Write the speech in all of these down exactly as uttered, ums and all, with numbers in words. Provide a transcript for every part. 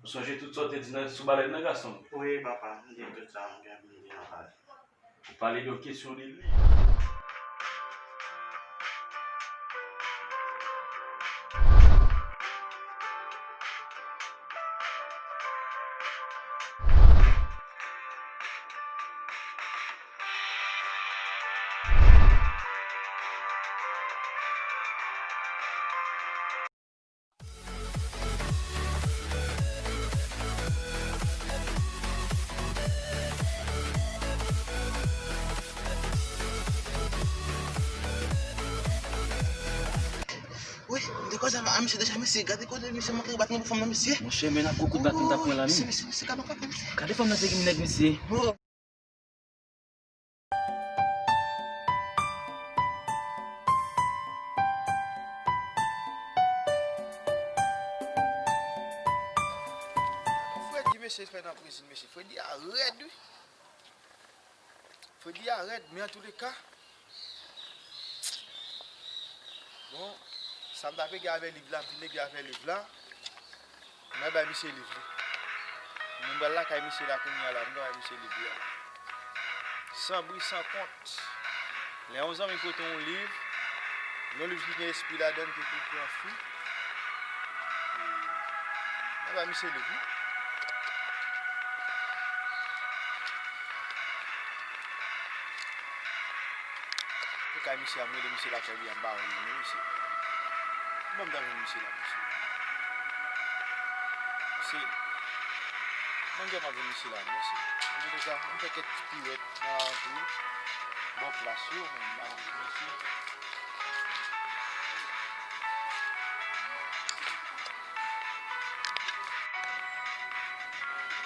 Sonje tout sa w te di nan, sou balèn nan, gason? Wi, papa, m di tout sa m gen pou m di nan balèn. Ou pale de yon kesyon de liv. Wi, m te koze a misye deja, mesye. Gade kote misye manke bat mwen pou fanm nan, mesye. Monchè, men n ap gwo kout baton m t ap pran la, wi. Mesye, mesye, mesye, gade manke, mesye. Gade fanm nan te gen nèg, mesye. Fredi, mesye, fè nan prizon, mesye. Fredi a rèd, wi. Fredi a rèd, men antouleka, bon, sa m t ap regle avè liv la, m fin regle avè liv la. Mwen bay misye liv li. Mwen pral lakay misye la kounye a la, mwen bay misye liv li a. San bri, san kont. Lè yon zanmi prete w yon liv, yon liv ki gen espri ladan l, ki pou pran fi, e, mwen bay misye liv li. Pou kay misye a, m rele misye lakay li a, m pa wè li non, mesye. Bon, m ta jwenn misye la, mesye. Mesye, mwen gen m ap jwenn misye la, mesye. Antouleka, m fè kèk ti piwèt nan lakou, bò plas yo, m pa konn, mesye.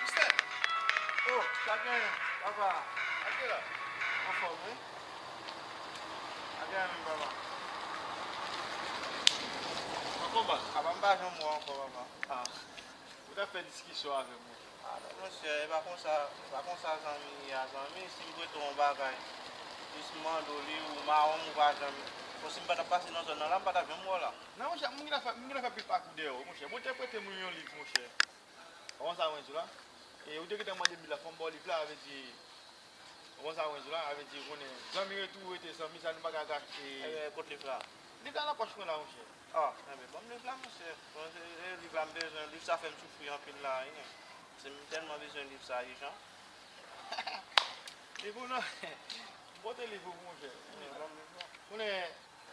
Mistè! Oh, sa gen, papa? Sa gen la? Anfòm, wi. Sa gen menm, papa? Anfòm, papa? Apa m pa janm wè w ankò, papa. Ah. Ou t ap fè diskisyon avè m, wi. Ah, non, monchè, e pa konsa, e pa konsa zanmi ye a, zanmi. Si m prete w yon bagay, jis m mande w li, ou mawon m, ou pa janm. Bon, si m pa t ap pase nan zòn nan la, m pa t ap janm wè w la. Non, monchè, m gentan fè, m gentan fè pil pakou dèyè w, monchè. Bon, ou te prete m yon liv, monchè. Ou konn sa mwen di w la? E ou te gentan mande m li la, fò m ba w liv la, sa vle di, ou konn sa mwen di w la, sa vle di, ou konnen, zanmi ret ou rete zanmi, sa nou pa ka gache. Ebyen, kot liv la? Liv la nan pòch mwen la, monchè. Ah, enben, ban m liv la, monchè. Bon, e, e, liv la, m bezwen. Liv sa fè m soufri anpil la, wi. Se m tèlman bezwen liv sa, ijan. Liv ou non? M pote liv ou, monchè. Enben, ban m liv la. Konnen,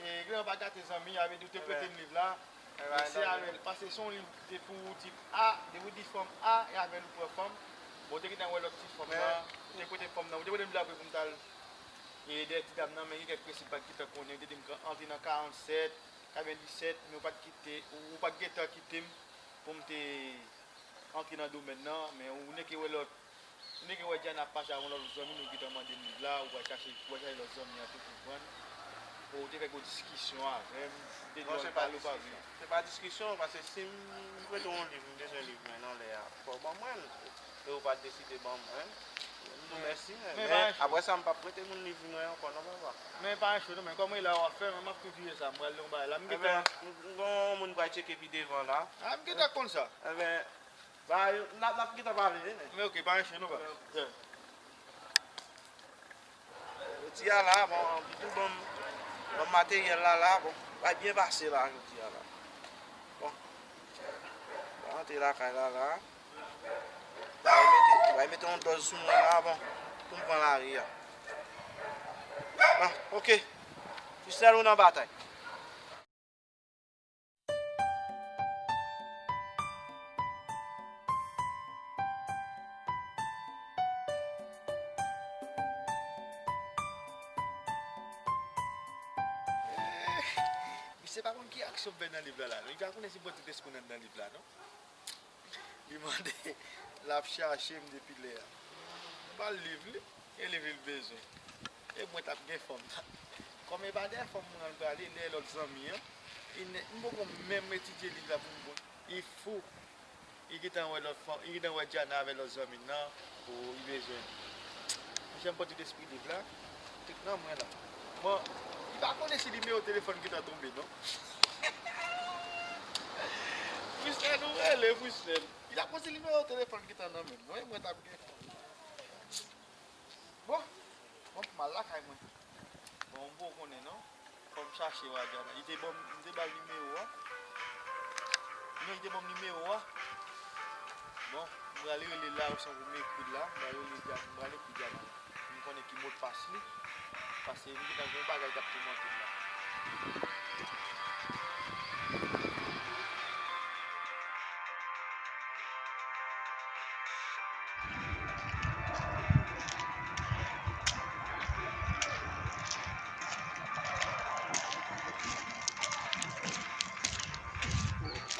e, gran pa gate zanmi, avè di ou te prete m liv la. Ebyen, se avè l, paske se yon liv te pou tip A, depi w di fanm A, e avè l ou pran fanm. Bon, ou te gentan wè lòt ti fanm nan, ou te prete fanm nan, ou te prete m liv la pou m t al, e, dèyè ti dam nan, men gen kèk prensip m pa t gentan konnen, ou te di m antre nan karannsèt, katrevendisèt, men ou pa t kite, ou, ou pa t gentan kite m pou m te antre nan domèn nan, men ou neke wè lòt, ou neke wè Diana ap mache avè yon lòt zanmi, nou gentan mande m liv la, ou pral chache, ou pral chache lòt zanmi an tou pou pran l. Ou te fè gwo diskisyon avè m, ou te di w al pale ou pa vle. Se pa diskisyon, paske si m prete w yon liv, m bezwen liv mwen nan lè a, fò w ban mwen l. E ou pa t deside ban mwen l. M di w mèsi, men, men apre sa, m p ap prete moun liv mwen ankò non, papa. Men pa yon cho non, men kòm e la w ap fè, men m ap tou jije sa, m pral nan yon bagay la, m gentan. Enben, m, m, gon moun pral tcheke pi devan la. A, m gentan konn sa. Enben, ba, n ap, n ap gentan pale, wi, men. Men oke, pa yon cho non, papa. Jodi a la, bon, Bidou ban m, ban m materyèl la la, bon, va byen pase la jodi a la. Bon, va rantre lakay la la. Va mete, va mete yon dòz sou mwen la, bon, pou m pran lari a. Bon, oke. Fisnèl ou nan batay. Misye pa konn ki aksyon m fè nan liv la la. Li pa konnen si m pran tout espri nan, nan liv la, non. Li mande, l ap chache m depi lè a. M ba l liv li, e liv li l bezwen. E mwen t ap gen fanm nan. Kòm e pa dèyè fanm mwen al prale, dèyè lòt zanmi an. Li nè-, m poko menm etidye liv la pou m konn. Li fou. Li gentan wè lòt fanm, li gentan wè Diana avèk lòt zanmi nan, pou li bezwen. Monchè, m pran tout espri liv la. Tout nan mwen la. Bon, li pa konnen si nimewo telefòn gentan tonbe, non. Frislèn, ou rele Frislèn. Li t ap poze nimewo telefòn ki t nan men m. Mwen, mwen t ap gen fòm. Bon, bon, m al lakay mwen. Bon, m poko konnen non. Fò m chache w a Diana. Li te ban m, m te ba l nimewo a. Non, li te ban m nimewo a. Bon, m prale rele l la, ou sanble m ekri l la. M prale rele Diana, m prale ekri Diana. M konnen ki modpas li. Paske m gentan gen yon bagay k ap toumante m la.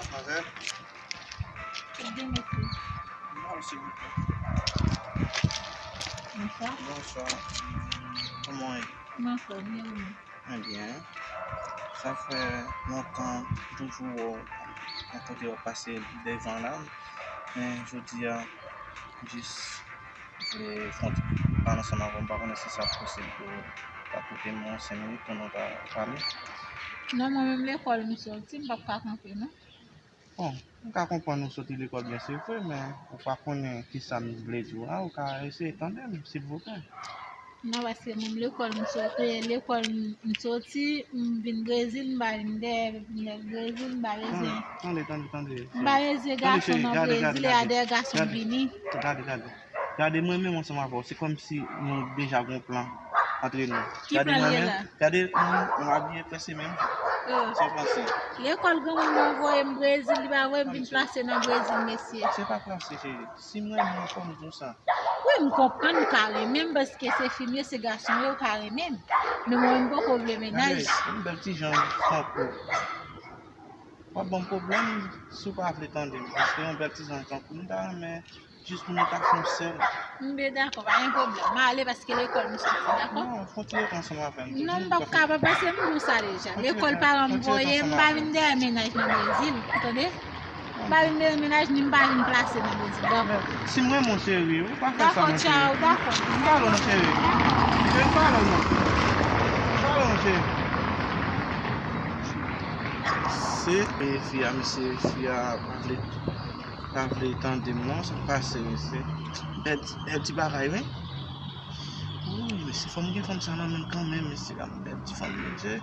Madmwazèl. Ebyen, mesye. Non, silvouplè. Bonswa. Bonswa. Kòman w ye? M anfòm, e ou menm? Ebyen, sa fè lontan, m toujou wè w nan kote w ap pase devan la, men jodi a, m jis vle fè yon ti pale ansanm avè w, m pa konnen si sa posib pou w ta koute m yon senk minit pou nou ta pale. Non, mwen menm lekòl m soti, m p ap ka kanpe non. Bon, m ka konprann ou soti lekòl byen, se vre, men ou pa konnen kisa m vle di w la, ou ka eseye tande m, silvouplè. Non, paske menm lekòl m soti, lekòl m soti, m vin Brezil, m pa vin dèyè, m lè Brezil, m pa bezwen. Tande, tande, tande, tande. M pa bezwen gason nan Brezil, e a dèyè gason m vini. Gade, gade. Gade, mwen menm ansanm avè w, se kòmsi nou deja gon plan antre nou. Ki plan li ye la? Gade, m, m abiye prese menm. Oh. San panse. Lekòl granmoun mwen voye m Brezil, li pa voye m vin plase nan Brezil, mesye. Se pa plase, cheri. Si m renmen w, fò m di w sa. Wi, m konprann ou ka renmen m, paske se fi m ye, se gason m ye, ou ka renmen m. Men mwen, m poko vle mennaj. Gade, yon bèl ti jan tankou w ap ban m pwoblèm, si w pa vle tande m, paske yon bèl ti jan tankou m ta renmen jis pou nou ta fè yon sèl. M byen dakò, pa gen pwoblèm. M ale paske lekòl m soti, dakò? Non, kontinye pran ansanm avè m. Non, m p ap kapab, paske m di w sa deja. Lekòl paran m voye m, m pa vin dèyè mennaj nan Brezil, ou tande? M pa vin dèyè mennaj, ni m pa vin plase nan Brezil, dakò? Si m renmen w, cheri, ou pa fè sa non, cheri. Dakò, tchaw, dakò. M pale w non, cheri. Cheri, m pale w non. M pale w non, cheri. Se, e, fi a, mesye, fi a pa vle pa vle tande m non, sa k pase, mesye? Bèl, bèl ti bagay, wi. Wi, mesye, fò m gen fanm sa nan men m kanmenm, mesye, m bèl ti fanm, mesye.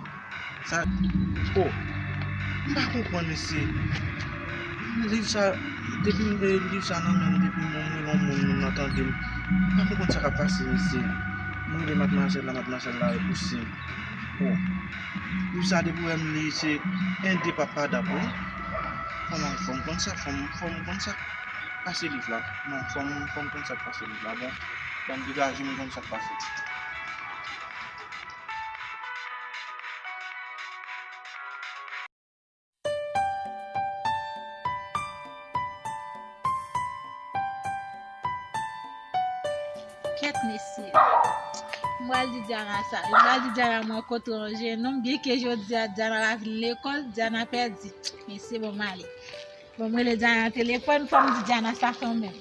Sa, oh, m pa konprann, mesye. Liv sa, depi m gen liv sa nan men m, depi m wè yon moun, moun nan tande m, m pa konprann sa k ap pase, mesye. M rele madmwazèl la, madmwazèl la repouse m. Oh, liv sa depi w wè m li, se en de papa dap, wi. Kòman fò m konn sa, fò m, fò m konn sa k pase liv la. Non, fò m, fò m konn sa k pase liv la. Bon, ban m degaje m konn sa k pase. Kèt mesye. M pral di Diana sa. M pral di Diana mwen kontre yon jenòm. Byenke jodi a Diana pa vin lekòl, Diana pèdi. Men se bon, m ale. Bon, m rele Diana nan telefòn, fò m di Diana sa kanmenm.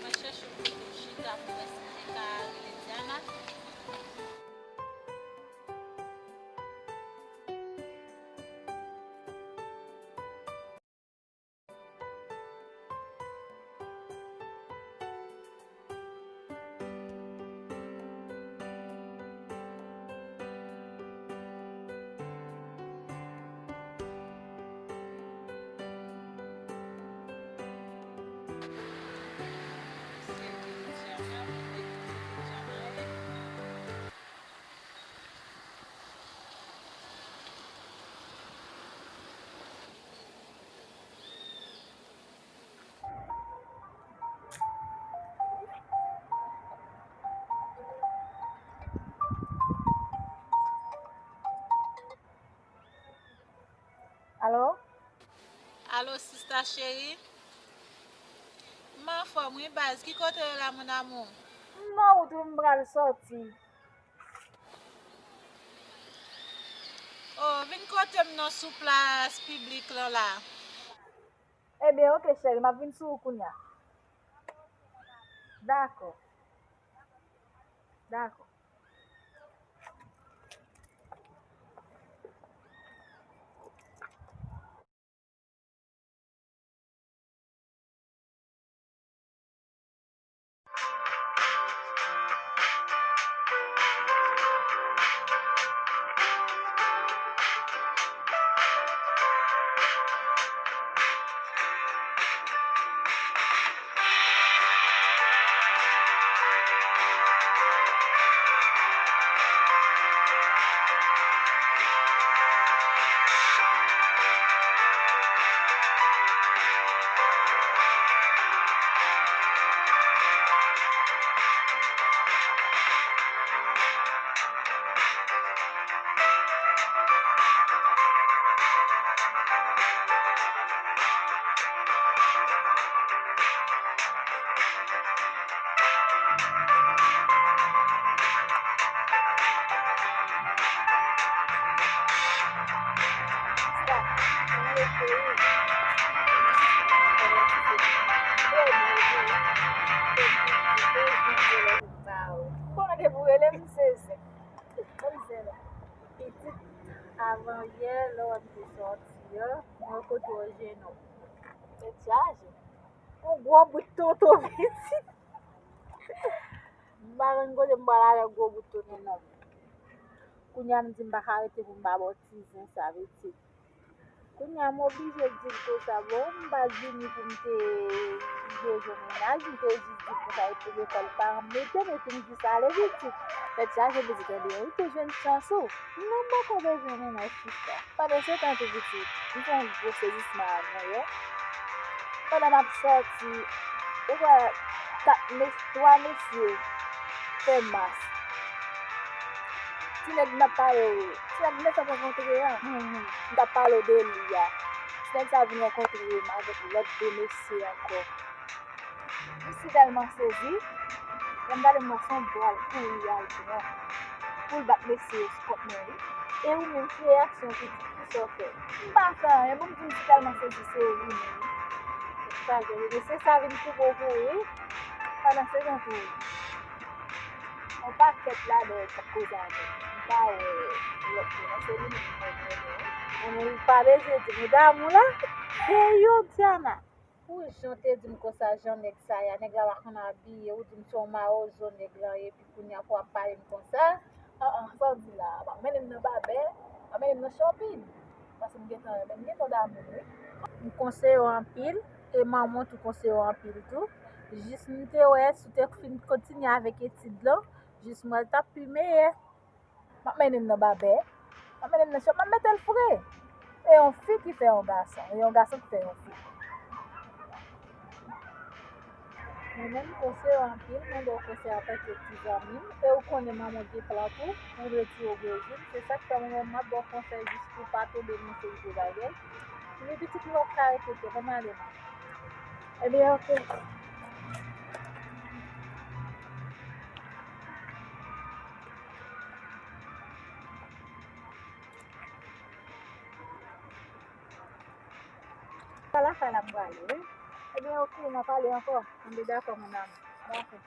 Mwen chèche yon kote chita pou wè si m te ka rele Diana. Alo? Alo, sista cheri? M anfòm, wi, baz. Ki kote w ye la, mon amour? M nan wout, wi, m pral sòti. Oh, vin kote m non, sou plas piblik lan la. Ebyen, oke, cheri, m ap vin sou ou kounya. Dakò. Dakò. Avan yè, lè w te sòti an, mwen kote w jwenn ou. Tèt chaje. Yon gwo bout tonton pitit. M pa konn kote m pral avèk gwo bout tonton non. Kounye a m di m pa ka rete pou m pa ba w ti zen sa pitit. Kounye a m oblije di l konsa, bon, m pa t vini pou m te bezwen mennaj, m te jis di l konsa, e pou lekòl paran m mete m, epi m di sa ale pitit. Tèt chaje pitit, ebyen, ou te jwenn chans ou. Non, m poko bezwen mennaj sista. Pandan se tan tou pitit, m fè yon gwo sezisman avan yè. Pandan m ap sòti, ou wè kat mes-, twa mesye fè mas. Ti nèg n ap pale w, ti nèg nou t ap rankontre an, m t ap pale w de li a. Ti nèg sa vin rankontre m avèk lòt de mesye ankò. M si tèlman sezi, lè m gade m wè se yon bra l kouri al pran pou l bat mesye yo sou kont mwen wi. E ou menm, ki reyaksyon ou te, kisa w fè? M pa fè anyen, bon, m di m si tèlman sezi, se ri menm. Sa gen, se sa vin koupe w kouri. Pandan se tan tou, yon pakèt ladan yo t ap koze avè m. M pa wè lòt moun nan, se li menm mwen renmen. Moun pa bezwen di m damou la. Hey yo, Diana. Pou jan w te di m konsa, jan nèg sa ye a, nèg la pa konn abiye, ou di m se yon mawozo nèg lan ye, epi kounye a pou w ap pale m konsa. An, an, sa w di la a, m ap mennen l nan babè, m ap mennen l nan shopping. Paske m gentan renmen l, m gentan damou l, wi. M konseye w anpil, e manman w tou konseye w anpil tou. Jis m te wè, si w te fin kontinye avèk etid lan, jis m wè l t ap pi meyè. M ap mennen l nan babè, m ap mennen l nan shop, m ap mete l fre. E yon fi ki fè yon gason, e yon gason ki fè yon fi. Mwen menm, m konseye w anpil, mwen ba w konsèy antanke ti zanmi m, e ou konnen manman w gen plan tou, pou retire w Brezil. Se sa k fè mwen menm, m ap ba w konsèy jis pou w pa tonbe nan seri de bagay. Epi pitit, m wè w ka rete, ban m ale non. Ebyen, oke. Sa lakay la m prale, wi. Ebyen, oke, n a pale ankò. Anben, dakò, mon amour. Dakò.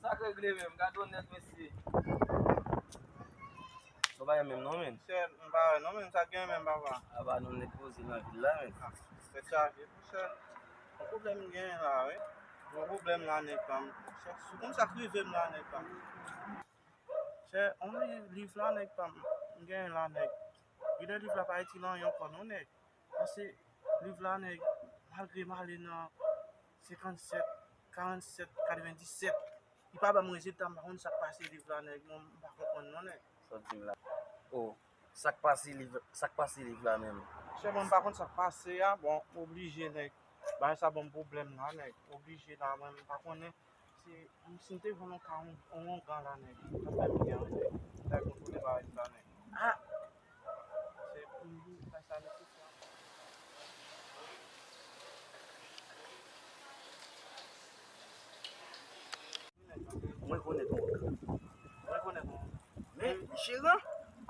Sa k regle menm, gade onèt mesye. Sa pa gen menm non, menn. Chè, m pa wè non, menn, sa k gen menm, papa? Apa nou nèt poze nan vil la, menn. Ah, tèt chaje, monchè. Yon pwoblèm m genyen la, wi. Yon pwoblèm la, nèg pa m. Chè, si w konn sa k rive m la, nèg pa m. Chè, on li-, liv la, nèg pa m. M genyen la, nèg. Genlè liv la pa itil anyen ankò non, nèg. Paske liv la, nèg, malgre m ale nan senkannsèt, karannsèt, katrevenndisèt, li pa ban m rezilta, m pa konn sa k pase liv la, nèg. Mwen, m pa konprann non, nèg. Sa w di m la? O, sa k pase liv, sa k pase liv la menm? Chè, mwen, m pa konn sa k pase a. Bon, oblije, nèg. Bagay sa ban m pwoblèm la, nèg. Oblije la, mwen, m pa konnen. Si, si m te jwenn yon ka, yon, yon ongan la, nèg, sa fè m byen, wi, nèg. Sa kontwole bagay sa, nèg. Ah! Se pou m di, sa, sa nesesè. Mwen konnen tou. Mwen konnen tou. Men, jeran?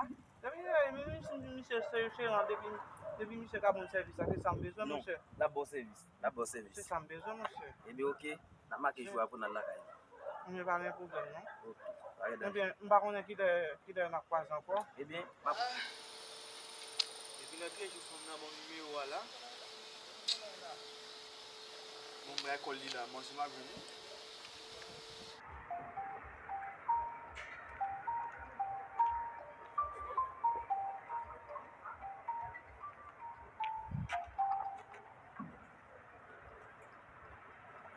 Ah, depi, eh, men, men, si misye se jeran, depi, depi misye ka ban m sèvis la, se sa m bezwen, monchè. Non, l ap ba w sèvis. L ap ba w sèvis. Se sa m bezwen, monchè. Ebyen, oke. N ap make jou a pou n al lakay nou. Ebyen, pa gen pwoblèm, non. Oke. Pa gen danje. Ebyen, m pa konnen kilè, kilè n ap kwaze ankò. Ebyen, m ap... Epi nèg rejou fanm nan ban m nimewo a la. Bon, m bay kòl li la, manje m ap jwenn li.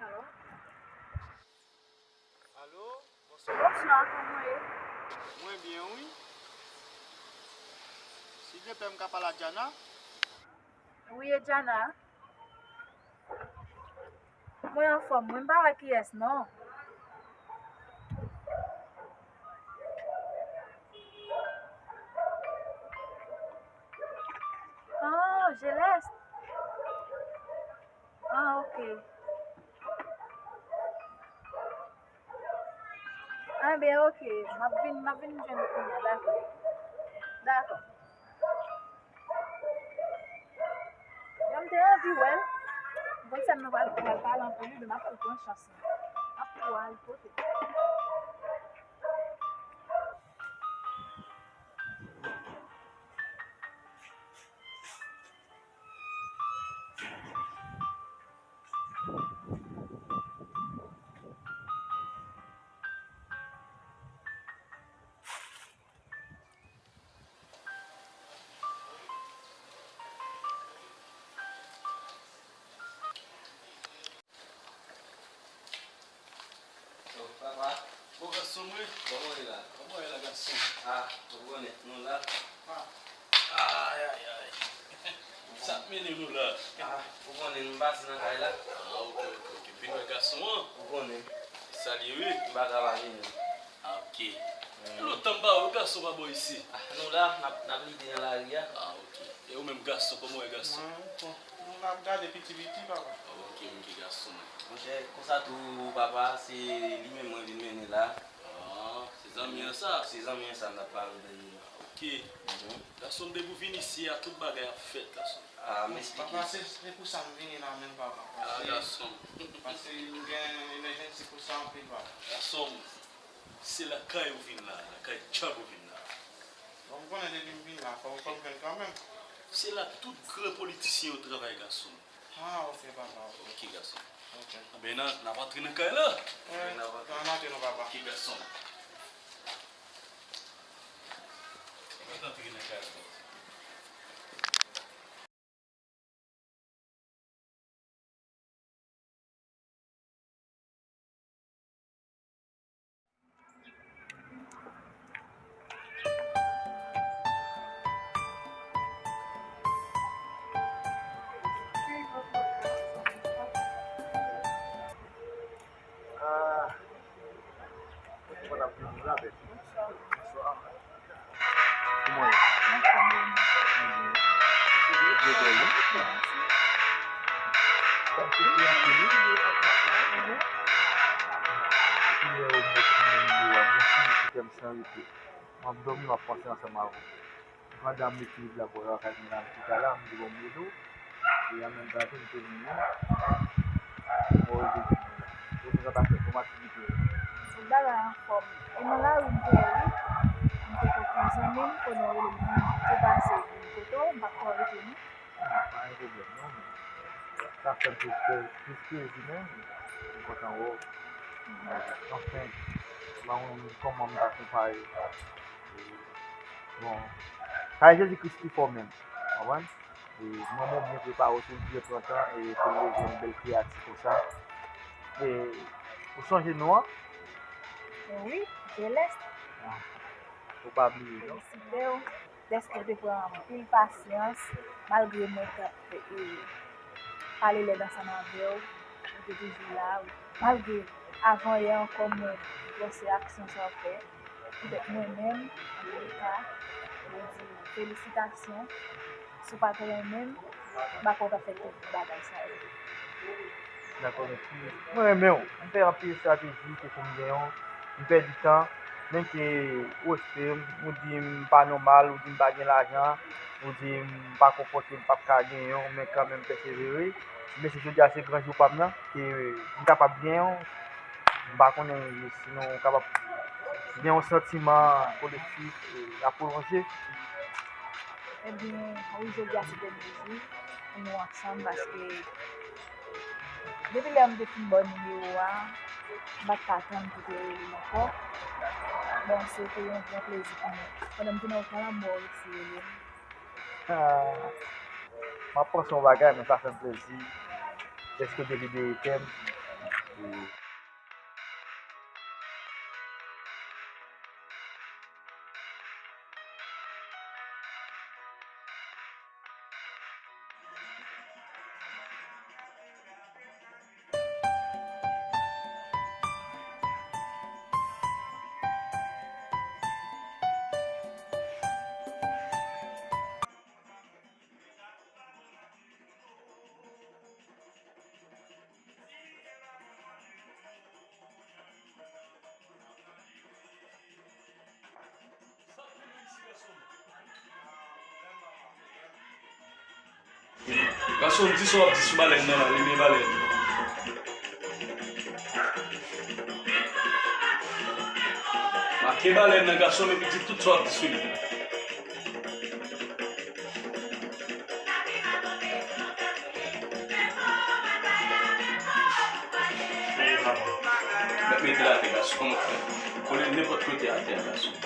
Alo? Alo? Bonswa. Bonswa, kòman w ye? Mwen byen, wi. Silvouplè, m ka pale a Diana? Wi, e Diana? Mwen anfòm, mwen pa wè kiyès non. Oh, Gelès. Ah, ok. Enben, oke, m ap vin, m ap vin jwenn ou kounye a, dakò. Dakò. Jan m te anvi wè l, m konn sè m nan pral, pral pale anpil, wi, men m ap tou pran chans lan. M ap tou al kote. Oh, papa. Bon, gason mwen. Kòman w ye la? Kòman w ye la, gason? Ah, ou konnen, nou la. Ah. Ay, ay, ay. Sa k mennen nou la? Ah, ou konnen, nou pase nan kay la. Ah, ok, ok, ok. Vin wè gason an. Ou konnen. Salye, wi. M pa ka pa vini. Ah, ok. Mm. Lontan m pa wè w, gason pa bò isi. Ah, nou la, n ap, n ap lite nan lari a. Ah, ok. E ou menm, gason, kòman w ye, gason? Mwen, bon, nou la ap gade piti piti, papa. Ok, ok, gason. Monchè, konsa tou, papa, se li menm mwen vin mennen la. Ah, se zanmi an sa? Se zanmi an sa m t ap pale w dèyè. Ok. Mhm. Gason, depi w vin isi a, tout bagay ap fèt, gason. Ah, m eksplike. Papa, se, se pou sa m vini la menm, papa. Ah, gason. Paske m gen emejensi pou sa anpil, papa. Gason, se lakay ou vin la, lakay djab ou vin la. Bon, m konnen depi m vin la, fò, fò m jwenn kanmenm. Se la tout gran politisyen yo travay, gason. Ah, ok, papa. Ok, gason. Ok. Anben, n a, n ap antre nan kay la. Wi, n ap antre non, papa. Ok, gason. N ap antre nan kay la. Ah, mwen kontan ap vini la, bèl. Bonswa. Kòman w ye? Mwen fè byen. Byen, byen, byen. Sa se byen, byen. Depi yè ou mèt mwen nimewo a, mwen fini sou tèm san rete. M ap dòmi, m ap panse ansanm avè w. Pandan m ekilib la pou lakay mwen la, m chita la, m di bon m rele w. E an menm tan tou, m te vini. Mwen rive vini la. Ou te konn ap fè kòm aktivite yo? Tout bagay anfòm. E nan lari m te ye wi. M te kontre yon zanmi m, konnen w rele m, m tou pase vin kote w, m pa t ko rete non. Ah, pa gen pwoblèm non, men sa fè m plis plè-, plis plezi menm. M kontan wè w. Anfen, ban mwen kòman m ta konpare. Bon, kay Jezi Kris pi fò menm, w konprann? E manman w byen prepare w tou, l byen pran tan e pou l leve yon bèl kreyati konsa. E ou sonje non an? Wi, Jelès. Ah, ou pa bliye non. Felisite w. Dèske w te pran anpil pasyans, malgre mwen t ap, e, pale lèd ansanm avè w, ou te toujou la, malgre avan yè ankò mwen wè se aksyon sa w fè. Poutèt mwen menm, antouka, mwen di felisitasyon. Si w pa t renmen m, m pa kwè w t ap fè tout bagay sa yo. Dakò, mèsi. Mwen renmen w. M fè anpil estrateji ke pou m genyen w. M pèdi tan. Menm ke ou wè m, ou di m pa nòmal, ou di m pa gen lajan, ou di m pa konpòte, m p ap ka genyen w, men kanmenm m pèsevere. Men se jodi a se gran jou pa m nan, ke m kapab genyen w. M pa konnen, sinon w kapab gen yon santiman kolektif, e, a pwolonje. Ebyen, wi, jodi a se dènye jou pou nou ansanm, paske depi lè m te fin ba w nimewo a, m pa t ka tann pou te rele m ankò. Bon, se te yon gran plezi pou mwen. Pandan m te nan wout la, m wè w resi rele m. Ah, m ap panse yon bagay, men sa fè m plezi. Dèske w te libere kè m. E Gason, di sa w ap di sou balèn nan la, limen balèn. Make balèn nan, gason, epi di tout sa w ap di sou li. Mèt mete l atè, gason. Kole l nenpòt kote atè a, gason.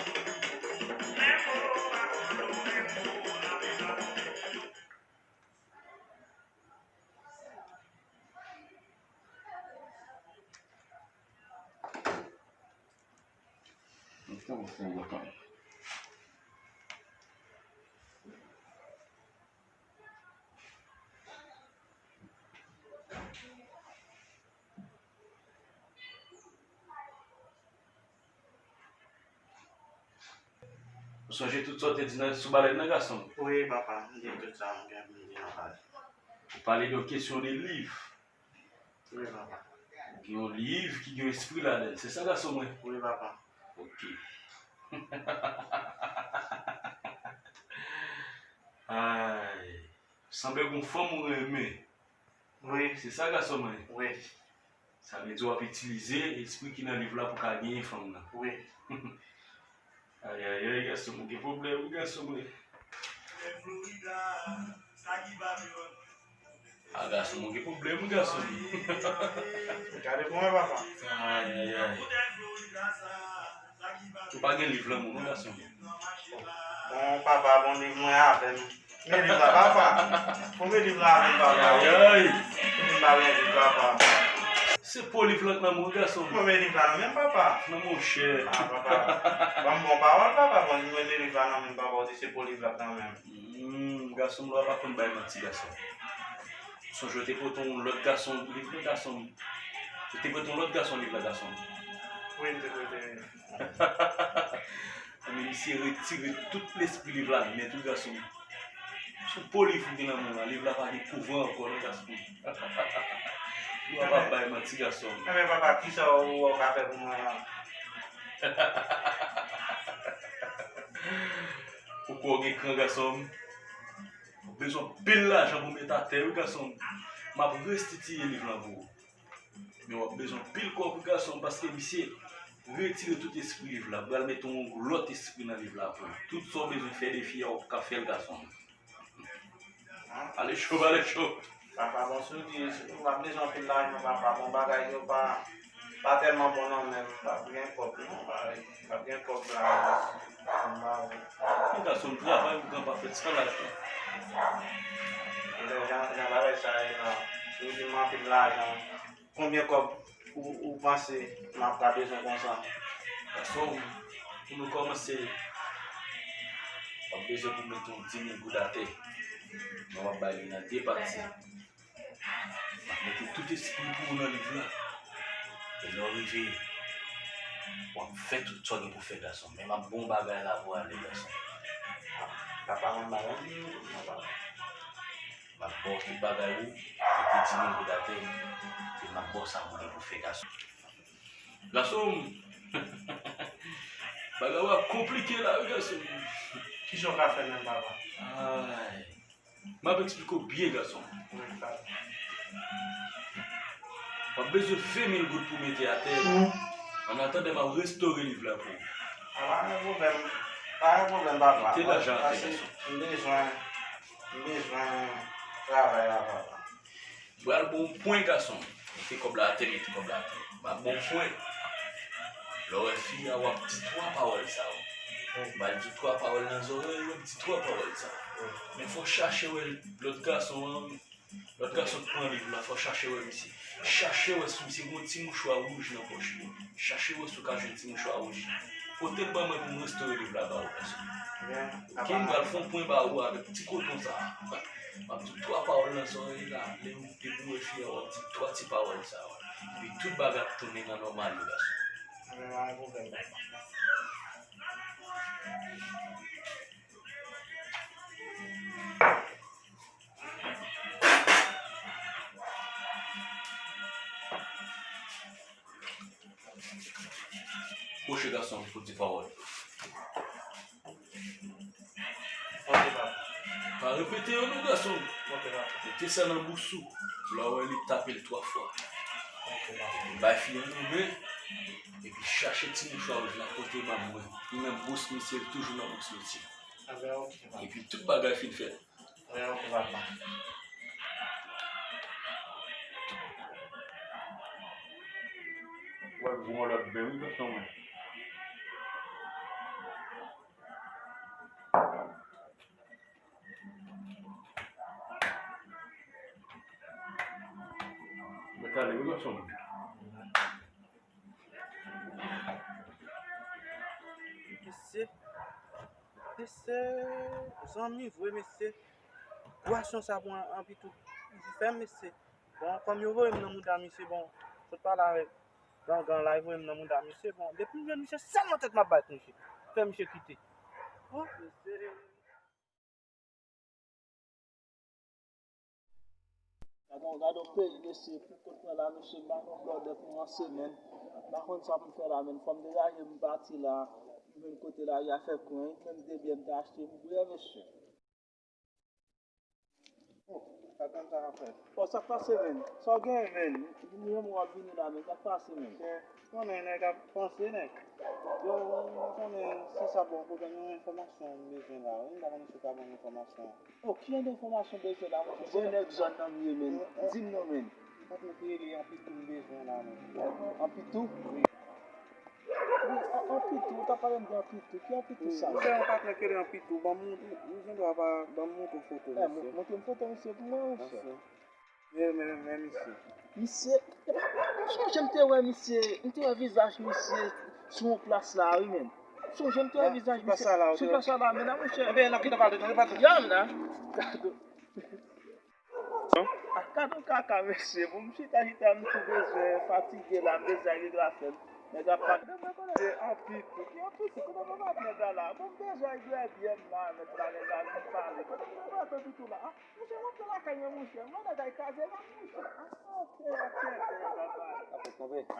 Ou sonje tout sa w te di nan, sou balèn nan, gason m? Wi, papa, m di tout sa m gen pou m di nan balèn. Ou pale de yon kesyon de liv. Wi, papa. Gen yon liv ki gen yon espri ladan l. Se sa, gason mwen? Wi, papa. Ok. Ay. Sanble gon fanm ou renmen. Wi. Se sa, gason mwen? Wi. Sa vle di w ap itilize espri ki nan liv la pou ka genyen fanm nan. Wi. Ayayay, gason m, ou gen pwoblèm, wi, gason mwen. A, gason m, ou gen pwoblèm, wi, gason m. Gade pou mwen, papa. Ayayay. Ou pa gen liv lanmou, non, gason m. Bon, papa, bon, liv mwen avè m. Men liv la, papa. Pou men liv la avè m, papa. Ayayay. Pou men liv la avè m, papa. Se po liv la k nan men w, gason m. Pou men liv la nan men m, papa. Non, monchè. A, papa. Ban m bon pawòl, papa. Bon, men liv la nan men m, papa. Ou di se po liv la k nan men m. Hmm, gason m, lwa pa konn bay manti, gason. Sonje w te pote yon lòt gason liv la, gason m. Ou te pote yon lòt gason liv la, gason m. Wi, m te pote. Men misye retire tout lespri liv la nèt, wi, gason m. Sou po liv ou gen nan men w la, liv la pa gen pouvwa ankò, non, gason m. Lwa pa bay manti, gason m. Enben, papa, kisa ou wè w ka fè pou mwen an? Ou kwè w gen kran, gason m? Ou bezwen anpil lajan pou met atè, wi, gason m. M ap restitiye liv lan pou ou. Men w ap bezwen anpil kòb, wi, gason m, paske misye retire tout espri liv la. Pral mete yon lòt espri nan liv la pou ou. Tout sa w bezwen fè defi a, w ap ka fè l, gason m. Ale cho, ale cho. Papa, bon, si w di, si w pa bezwen anpil lajan, papa, bon, bagay yo pa, pa tèlman bon nan men m, m p ap gen kòb, non, pa, m p ap gen kòb la, m pa. Men gason m, travay ou gen pa fèt san lajan. Jan, jan bagay sa ye la, si w di m anpil lajan, konbyen kòb ou, ou panse m ap ka bezwen konsa? Gason, pou nou kòmanse, w ap bezwen pou mete yon di mil goud atè. Men w ap bay li nan de pati. M ap mete tout espri pou ou nan liv la. E lè w rive, w ap fè tout sa w gen pou fè, gason. Men m ap ba w yon bagay la pou w ale, gason. Papa, mwen ba w yon di mil goud, papa. M ap ba w tout bagay ou, epi di mil goud atè, epi m ap ba w sa pou gen pou fè, gason. Gason m, bagay ou ap konplike la, wi, gason m. Kisa w ka fè menm, papa? Ay, m ap eksplike w byen, gason m. Wi, papa. W ap bezwen ven mil goud pou mete atè. Annatandan, m ap restore liv la pou ou. A, pa gen pwoblèm. Pa gen pwoblèm, papa. Mete lajan atè, gason. M bezwen, m bezwen travay la, papa. M pral ba w yon pwen, gason m. Mete kòb la atè, mete kòb la atè. M ap ba w yon pwen. Lè w wè fi a, w ap di twa pawòl sa yo. M pral di twa pawòl nan zòrèy, w ap di twa pawòl sa yo. Men fò w chache wè lòt gason an, lòt gason k pran liv la, fò w chache wè misye. Chache wè si misye gen yon ti mouchwa wouj nan pòch li. Chache wè si w ka jwenn ti mouchwa wouj. Pote l ban mwen pou m restore liv la ba ou, gason. Ok, m pral fè yon pwen ba ou avèk ti koton sa a. M ap di twa pawòl nan zòrèy la, lè ou te boure fi a, w ap di twa ti pawòl sa yo. Epi tout bagay ap tounen nan nòmal yo, gason. Kouche, gason, pou di pawòl. Ok, papa. Pa repete yo non, gason. Mete sa nan bous ou. Lè w wè li, tape l twa fwa. Bay fi an nan men. Epi chache ti mouchwa wouj la kote manm mwen. Li nan bous misye, li toujou nan bous misye. Epi tout bagay fin fèt. W ap jwenn lòt ben wi, gason mwen. Mwen ale wi, gason mwen. Mesye, mesye, zanmi vre, mesye. Bwason sa pou an, anpi tou. Li fè m, mesye. Bon, kòm yo voye m nan mouda misye, bon, sot pale avèk gangan la, li voye m nan mouda misye, bon, depi m jwenn misye, sèlman tèt m ap bat misye. Fè misye kite. Oh, mesye. Gade yon, gade yon peyi, mesye, pou kont mwen la, mesye, m pa konn flòdè pou yon semèn. M pa konn sa pou m fè la, men fò m degaje m pati la, m jwenn kote lari a fè kwen, menm de byè m te achte, m bwè, mesye. Oh, sa tann sa ap fè. Oh, sa k pase, men? Sa w genyen, men? Yon mwa w ap vini la, men sa k pase, men? Konnen nèg ap panse, nèg. Yo, mwen konnen se sa, bon, pou gen yon enfòmasyon m bezwen la wi, m pa konnen si w ka ban m enfòmasyon. Oh, ki jan de enfòmasyon w bezwen la, monchè? Se nèg zòn nan m ye, men. Di m non, men. Patnè ki rele Anpitou m bezwen la, men. Anpitou? Wi. Wi, Anpitou, ou t ap pale m de Anpitou. Ki Anpitou sa? Ou gen yon patnè ki rele Anpitou, ban m montre, ou gen dwa pa, ban m montre w foto misye. Montre m foto misye pou mwen, monchè. Men, men, men misye. Misye, epa, m sonje m te wè misye, m te wè vizaj misye sou yon plas la, wi, men. M sonje m te wè vizaj misye sou plas la, men, a, monchè. Ebyen, n ap kite pale, n ap pale. Yam la. Gade yon kaka, mesye. Bon, m chita, chita, m tou bezwen fatige la, m bezwen regle afè m. Nèg ap pale. Mwen konnen se Anpitou. Ki Anpitou? Kote mwen bat nèg la la? Bon, m bezwen regle byen m la, mèt la, nèg la vin pale. Kote mwen bat Anpitou la? Monchè, w antre lakay mwen, monchè. Mwen nèg ay kraze la, monchè. Ah, ok, ok, ok, papa.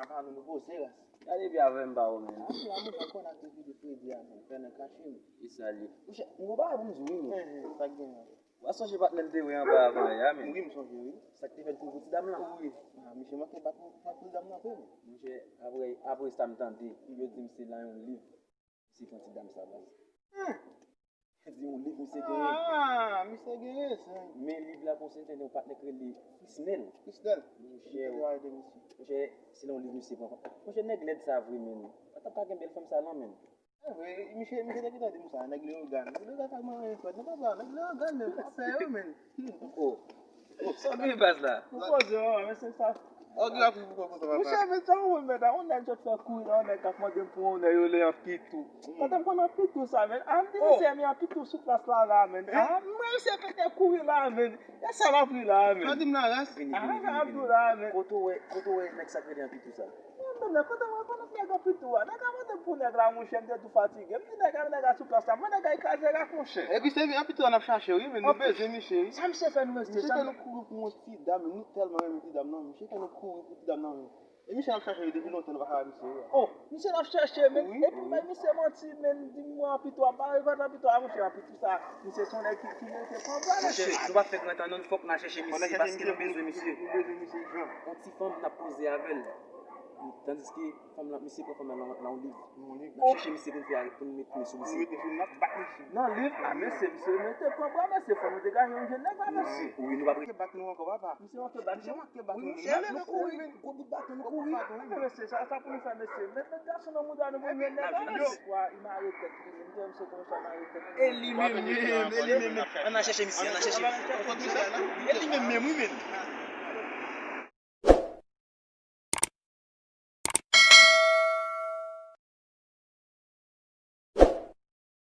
Apa nou, nou poze la. Gade epi avè m ba ou, men. Api a, monchè, konn ak epi de kredi a, men. Fè nan kache m. E sa li. Monchè, m gon bagay pou m di w, wi, men. Sa k gen la? W a sonje patnè m te wè anba avan yè a, men. Wi, m sonje, wi. Sa k te fè l kouri pou ti dam lan? Wi. Ah, misye manke bat pou ti dam lan, wi. Monchè, apre, apre sa m tande, yo di m se nan yon liv misye pran ti dam sa, baz. Di yon liv misye genyen. Ah, misye genyen, sa. Men liv la konsène yon patnè k rele Frisnel. Frisnel. Monchè, monchè, se nan yon liv misye pran. Monchè, nèg lèd sa vre, men. Pa t ap ka gen bèl fanm sa, non, men. E vre, misye, misye te gentan di m sa, nèg Leyogàn. Nèg Leyogàn ka manyen frèt, nèg la, nèg Leyogàn, men, pa fè yo, men. Oh. Oh, sa w gen baz la? Ou poze, oh, men se sa. Oh, gen la pou, pou, pou, pou, Monchè, men sa ou wè mèt la, yon nèg sot fè kouri la, yon nèg k ap mande m pou yon nèg yo rele Anpitou. Pandan m konn Anpitou sa, men. Ah, m di misye, men Anpitou sou plas la, la, men. Ah, mwen, misye fè tèt kouri la, men. E sa l ap ri la, men. Sa di m la, ras? Vini, vini, vini, vini. Kote w wè, kote w wè nèg sa k rele Anpitou sa? Mwen menm, nèg, kote mwen konn nèg Anpitou a? Nèg a mande m pou nèg la, monchè, m te tou fatige. M di nèg a, nèg a sou plas la. Mwen nèg a kraze rak, monchè. Epi se Anpitou a n ap chache, wi, men nou bezwen misye, wi. Sa misye fè nou rete, misye fè nou kouri pou yon ti dam, nou tèlman renmen ti dam nan, misye fè nou kouri pou ti dam nan, wi. E misye n ap chache, wi, depi lontan nou pa ka wè misye, wi. Oh, misye n ap chache, men. Wi. Epi bay misye manti, men, di m mwen Anpitou a, pa rekonèt Anpitou a, monchè, Anpitou sa. Misye se yon nèg ki, ki merite pran bwa, mesye. Monchè, nou pa fè gran tan non, fòk n al chèche misye, paske nou bezwen misye. Nou bezwen misye jan. Yon ti fanm n ap koze avè l. Tandiske fanm lan, misye pran fanm lan nan, nan yon liv. Nan yon liv. N ap chèche misye pou n fè, pou n met men sou misye. Pou n mete sou, n ap bat misye. Nan liv? Ah, mesye, misye merite pran bwa, mesye, fò nou degaje yon jèn nèg la, mesye. Wi, nou pa vle. Bat nou ankò, papa. Misye manke bat nou. Misye manke bat nou. Wi, mesye, nou kouri, men. Gwo bout baton, nou kouri. Men mesye, sa, sa pou nou fè, mesye? Met, met gason nan mouda nou pou nou jwenn nèg la, mesye. Wa, li mare tèt li, men. Misye konsa mare tèt li. E li menm, li menm, e li menm, menm. Ann al chèche misye, ann al chèche. E li menm, menm, wi, menm.